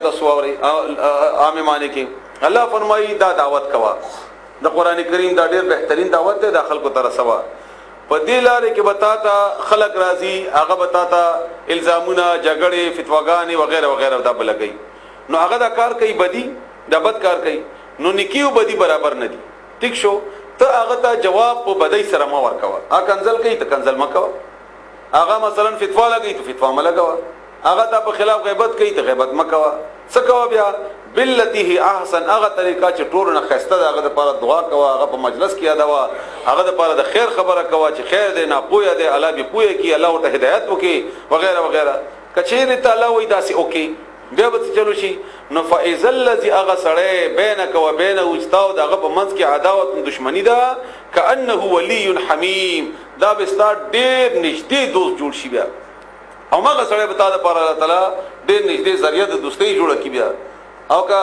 تاسو واورئ عامه معنی کې الله فرمایي دا دعوت کوا، د قران کریم دا ډیر بهترین دعوت دی، دا خلکو ته رسوا. په دې لارې کې بتا تا خلق راضي، هغه بتا تا الزامونه، جګړې، فتواګانې وغیرہ وغیرہ دا بلګي. نو هغه دا کار کوي بدی، دا بد کار کوي. نو نیکی او بدی برابر نه دي، ټیک شو؟ ته هغه ته جواب په بدی سره ما ورکوا. ا کنزل کوي ته کنزل مکوا، هغه مثلا فتوا لګي ته فتوا ملګوا، هغه ته په خلاف غیبت کوي ته غیبت مکوا. څه کوا بیا؟ بالتی هی احسن، هغه طریقه چې ټول نه خسته ده، هغه د پاره دعا کوا، هغه په مجلس کې یادوا، هغه د پاره د خیر خبره کوا چې خیر دی، نه پوهه دی، الله به پوهه کی، الله ورته هدایت وکي وغیرہ وغیرہ. کچېره ته الله وای داسې اوکي بیا به چلو شي. نو فاذا الذي اغه سړی بینک و بینه استاو دغه په منځ کې عداوت دشمنی ده، کانه ولی حمیم، دا به ستا ډیر نږدې دوست جوړ شي بیا. او مغه سړی به تا د پاره الله تعالی ډیر نږدې ذریعہ د دوستۍ جوړه کی بیا. او که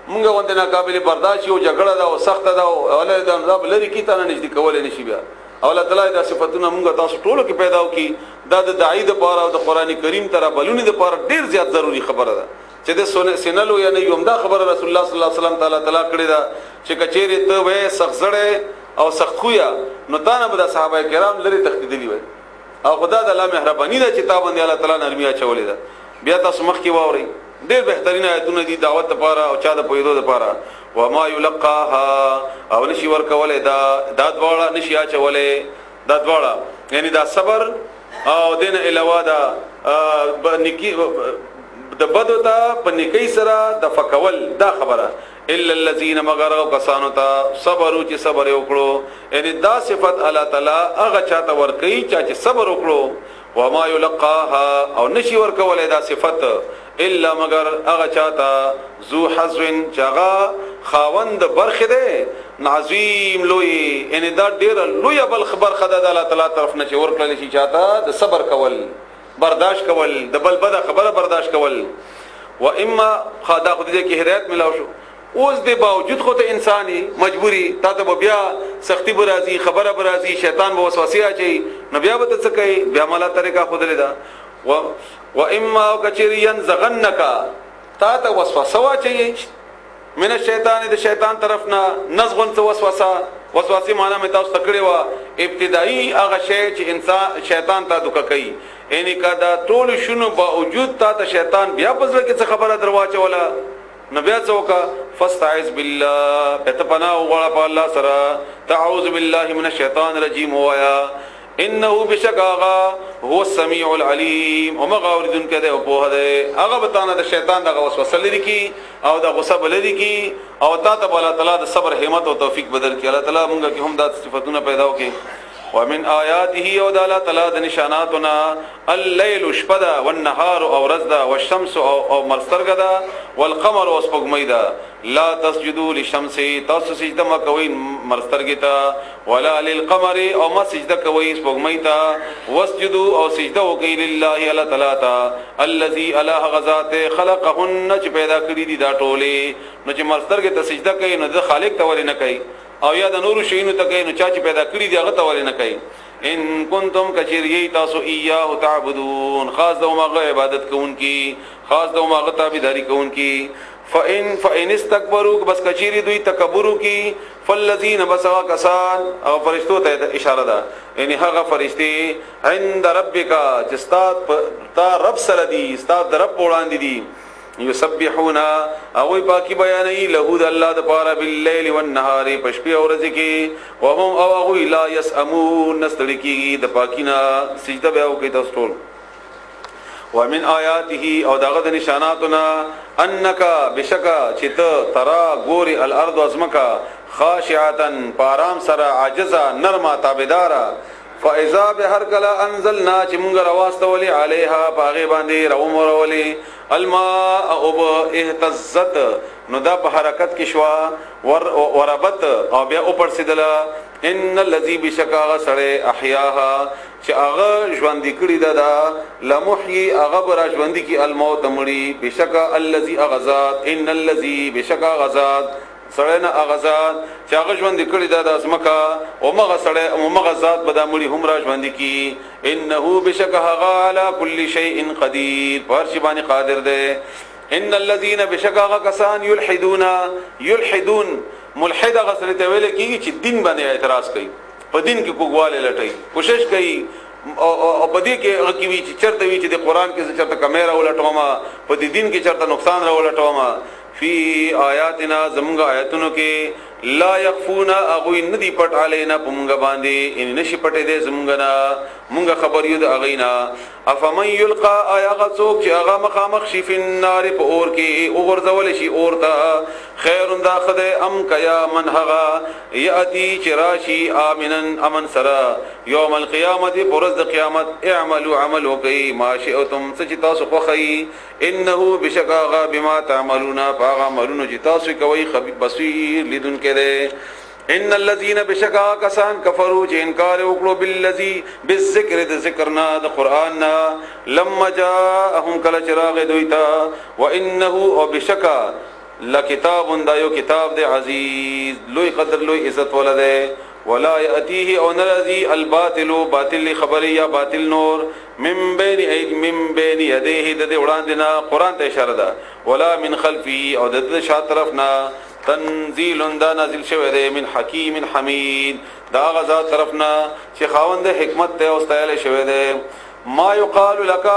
مونږ غوندې ناقابل برداشت یو جګړه ده او سخته ده او الله د عذاب لري کی ته نه نږدې کولای نشي بیا. او الله تعالی دا صفاتونه مونږ تاسو ټولو کې پیدا وکي. دا د داعی د پاره او د قران کریم تر بلونی د پاره ډیر زیات ضروری خبره ده چې د سنلو یا نه یوم دا خبره رسول الله صلی الله علیه وسلم تعالی تعالی کړی دا چې کچېره ته وې سخت زړه او سخت خویا، نو تا نه به د صحابه کرام لري تختیدلی وای. او خدا د الله مهرباني ده چې تا باندې الله تعالی نرمي اچولې ده. بیا تاسو مخ کې واورئ، ډېر بهترین آیتونه دي دعوت لپاره او چا د پویدو لپاره. وما یلقاها، او نشي ورکولې دا دواړه نشي اچولې دا دواړه، یعنی دا صبر او دین علاوه دا نکی د بدو ته په نیکی سره د فکول دا خبره، الا الذين مگر کسانو ته صبرو چې صبر وکړو. یعنی دا صفت الله تعالی هغه چاته ور کوي چا چې صبر وکړو. وما يلقاها، او نشي ورکولای دا صفت الا مگر هغه چاته ذو حظ، چاغه خاوند برخه ده عظیم لوی. یعنی دا ډیره لوی بل خبر خدا د الله تعالی طرف نه چې ورکړل شي چاته د صبر کول، برداشت کول، د بل بده خبره برداشت کول. و اما خدا خو دې کې هدایت ملاو شو. اوس دې باوجود خو ته انساني مجبوری، تا ته بیا سختی برازي، خبره برازي، شیطان به وسوسه اچي، نو بیا به ته څه کوي؟ بیا مالا طریقه خود لیدا. و و اما کچری ينزغنک، تا ته وسوسه واچي من الشیطان، د شیطان طرف نه نزغن څه وسوسه. وسوسه معنا مې تاسو تکړه وا، ابتدایي هغه شی چې انسان شیطان ته دوکه کوي. یعنی کدا ټول شنو باوجود تا ته شیطان بیا پزړه کې څه خبره درواچوله، نو بیا څوک فاستعذ بالله، په پناه وغواړه په الله سره. تعوذ بالله من الشیطان الرجیم وایا. انه بشکاغا هو السميع العليم، او مغه اوریدونکی دی او په ده هغه بتانه د شیطان دغه وسوسه لري کی او د غصه بلري کی، او تا ته الله تعالی د صبر همت او توفیق بدل کی. الله تعالی مونږ کې هم دا صفاتونه پیدا وکړي. ومن آیاته، او د الله تعالی د نشاناتنا، الليل شپدا، والنهار او ورځ ده، والشمس او مرسترګه ده، والقمر او سپوږمۍ ده. لا تسجدوا للشمس، تاسو سجده مکوئ مرسترګه ته، ولا للقمر، او ما سجده کوئ سپوږمۍ ته. واسجدوا، او سجده وکئ، لله، الله تعالی ته، الذي الله غذات خلقهن، چې پیدا کړی دي دا ټوله. نو چې مرسترګه ته سجده کوي نو د خالق ته ولې نه کوي؟ او یا د نورو شیونو ته کوي نو چا چې پیدا کړی دی هغه ته ولې نه کوي؟ ان کنتم، کچری تاسو، ایاه تعبدون، خاص د مغه عبادت کوونکی، خاص د مغه تابعداري کوونکی. فإن استكبروا، بس کچری دوی تکبر کی، فالذین، بس هغه کسان، او فرشتو ته اشاره ده، یعنی هغه فرشتي عند ربک، چې تا رب سره دي، استاد رب وړاندې دي، یسبحون، او پاکی بیانې، له د الله د پاره، باللیل والنهار، پشپې او ورځ کې، وهم، او هغه، لا یسمون، نستړي کیږي د پاکینا. سجده بیا وکي تاسو ټول. ومن آیاته، او دغه د نشاناتنا، انک، بشکا چې ته، ترا، ګوري، الارض، ازمکا، خاشعتن، پارام سره، عاجزه، نرمه، تابعدارا. فاذا بهر کلا انزلنا، چې مونږ رواستولې، علیها، پاغه باندې راومرولې، الماء، او اهتزت، نو دا په حرکت کې شوا، ور وربت، او بیا او پرسیدله. ان الذي، بشکا سړی، احیاها، چې هغه ژوند کړي دا، لمحيي، هغه برا ژوند کی، الموت، مړي. بشکا الذي اغزاد، ان الذي، بشکا غزاد سړی نه، اغزاد چې هغه ژوند کړي دا د ازمکا، او مغه سړی او مغه ذات به د مړي هم را ژوند کی. انه، بشک هغه، على كل شيء قدير، پر شی باندې قادر دی. ان الذين بشکاغه کسان یلحدون، یلحدون ملحد غسر ته ویل کیږي چې دین باندې اعتراض کوي، په دین کې کوګواله لټي، کوشش کوي او په دې کې هغه کې وی چې چرته وی چې د قران کې چرته کمې را ولټوم، په دې دین کې چرته نقصان را ولټوم. فی آیاتنا، زمونږ آیاتونو کې، لا یخفون، اغوی ندی پټ، علینا، پمونږ باندې ان نشي پټې دې زمونږ نه، مونږ خبر یو د اغینا. افمن یلقا، آیا غڅوک چې هغه مخامخ شي، فی النار، په اور کې او غرزول شي اور ته، خیر دا خده ام کیا من هغه یاتی چې راشي امنن امن سرا یوم القیامت، پرز د قیامت. اعملوا، عمل وکي، ما شئتم، څه چې تاسو خوخی، انه بشکاغه بما تعملون، فاغه عملونو چې تاسو کوي، خبير بصیر، لیدون کړي. ان الذين بشکا کسان کفروا، چې انکار وکړو، بالذي بالذکر، د ذکرنا، د قران نا، لما جاءهم، کله چراغ دوی ته، وانه، او بشکا، لکتاب، دا یو کتاب دی، عزیز، لوی قدر لوی عزت ولده. ولا یاتیه، او نرزی، الباطل، باطل خبری یا باطل نور، من بین اید من بین یدیه، د دې وړاندې نه، قران ته اشاره ده، ولا من خلفه، او د دې شا طرف نه. تنزیل، دا نازل شوی دی، من حکیم حمید، دا غزا طرف نه چې خاوند حکمت ته او ستایل شوی دی. ما یقال لك،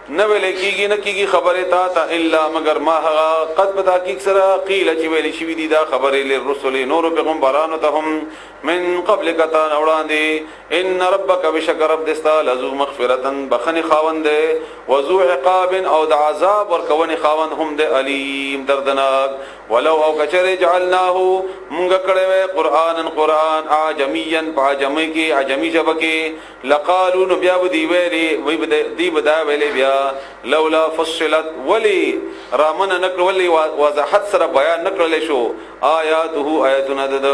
نه ویل کیږي، نه کیږي خبره تا ته، الا مگر ما هغه، قد، په تحقیق سره، قیل، چې ویل شوی دی دا خبره، للرسل، نور پیغمبرانو ته هم، من قبل کتا، وړاندې. ان ربک، بشک رب دستا، لذو مغفرتن، بخنی خاوند دی، وذو عقاب، او د عذاب ورکونی خاوند هم دی، الیم، دردناک. ولو، او کچره، جعلناه، مونږ کړه وې، قرانن، قران، اعجمیا، په عجمی کې، عجمی ژبه کې، لقالو، نو بیا دی ویلي وی دی بدا ویلي بیا، لولا فصلت، ولی رامن نکړ، ولی وضاحت سره بیان نکړل شو، آیاته، آیاتنا د،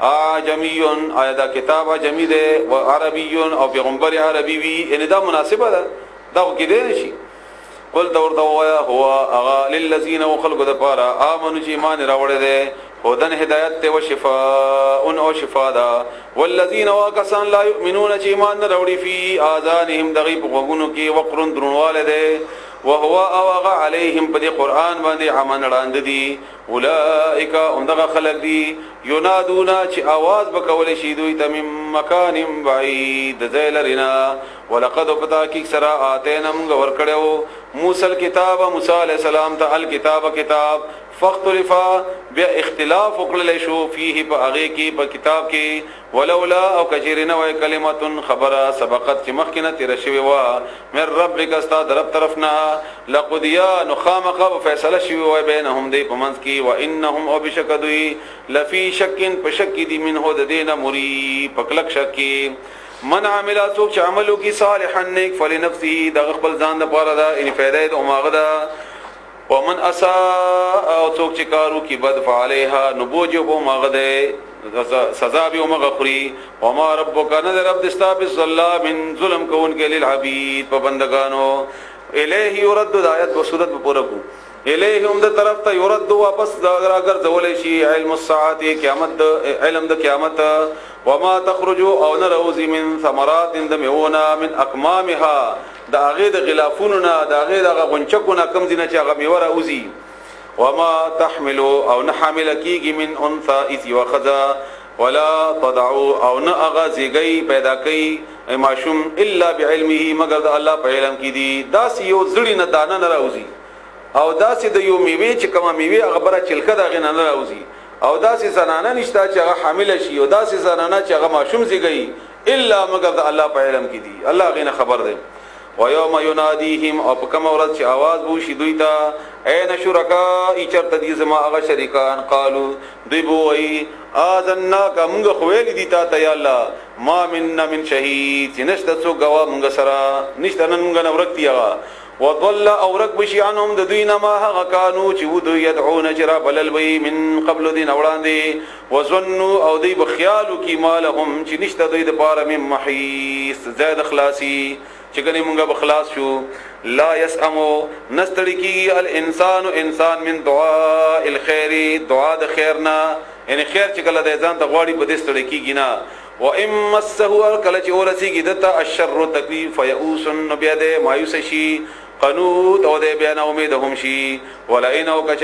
اعجمی، آیا دا کتاب عجمی دی، او عربی، او پیغمبر عربی وی، ان دا مناسبه ده؟ دا خو کې دی نشي. قل، دورته وایا، هو، اغا، للذین، وخلق د پاره، امنو، چې ایمان راوړی دی، هدن، هدایت ته، او شفاء، او شفا ده. والذین، واکسان، لا یؤمنون، چې ایمان نه راوړي، فی اذانهم، دغه په غوګونو کې، وقرن، درنواله ده، وهو، او هغه، علیهم، په دې قران باندې، عمن، وړاند دي. اولئک، همدغه خلق دي، ینادونا، چې आवाज بکول شي دوی ته، من مکان بعید، ذیلرنا. ولقد، پتا کی سرا، آتینا، موږ ورکړو، موسی الکتاب، موسی علی السلام ته، الکتاب، کتاب، فاختلفا، بیا اختلاف وکړل شو، فيه، په هغه کې، په کتاب کې. ولولا، او کجری نه وای، کلمتون، خبره، سبقت، چې مخکنه تیر شوی وا، من ربک، استا در رب طرفنا، لقضیا، نو خامخ فیصله شوی وای، بینهم، دی په منځ کې، وانهم، او بشک دوی، لفی شک، په شک دی، منه، د دینه، مری، پکلک شک. من عمل، څوک چې عملو کی، صالحا، نیک، فلنفسه، د خپل ځان د پاره ده، ان فائدې د اوماغه ده. ومن اسا، او څوک چې کارو کی بد، فعليها، نبوج په ماغه ده، سزا به مغه خوري. وما ربک، نذر رب دستا، بالظلام، ظلم کون کې، للعبید، په بندگانو. الیه یرد، د آیت په صورت په پوره کو. الیه، هم د طرف ته، یرد، واپس راګر زول شي، علم الساعه، قیامت، د علم د قیامت. وما تخرج، او نه روزی، من ثمرات، د میونا، من اکمامها، د هغه د غلافونو نه، د هغه د غنچکو نه، کم دینه چې هغه میوه راوځي. وما تحمل، او نه حامل کیږي، من انثى، ایت وخذا، ولا تدعو، او نه هغه زیږي، پیدا کوي ماشوم، الا بعلمه، مگر د الله په علم کې دي. داس یو زړی نه دانه نه راوځي، او داسې د یو میوه چې کومه میوه هغه بره چلکه دا غنه نه راوځي، او داسې زنانه نشته چې هغه حامل شي، او داسې زنانه چې هغه ماشوم زیږي، الا مگر د الله په علم کې دي. الله غینه خبر دی. ويوم يناديهم، او په کوم ورځ چې आवाज وو شي دوی ته، اين شرکا، چرته دي زما هغه شریکان؟ قالو، دوی بوئی، اذنا کا، موږ خویل دي تا ته یا الله، ما مننا من شهید، چې نشته څوک گواه موږ سره نشته، نن موږ نه ورکتی هغه. وضل، او رک بشي، عنهم، د دوی نه، ما هغه، کانو، چې و دوی، يدعون، چې را بلل وي، من قبل، دین وړاندې. وظنوا، او دوی بخیالو کی، ما لهم، چې نشته دوی د پاره، من محیص، زید خلاصي، چې کني مونږه بخلاص شو. لا يسأمو، نستړي کیږي، الانسان، انسان، من دعاء الخير، دعا د خیر نه، یعنی خیر چې کله د ځان ته غواړي، په دې ستړي کیږي نه. و ام مسه، کله چې ورسیږي دته، الشر، تکلیف، فیئوس، نو بیا دې مایوس شي. قنوت او د بیان امید هم شي. ولئن او کچ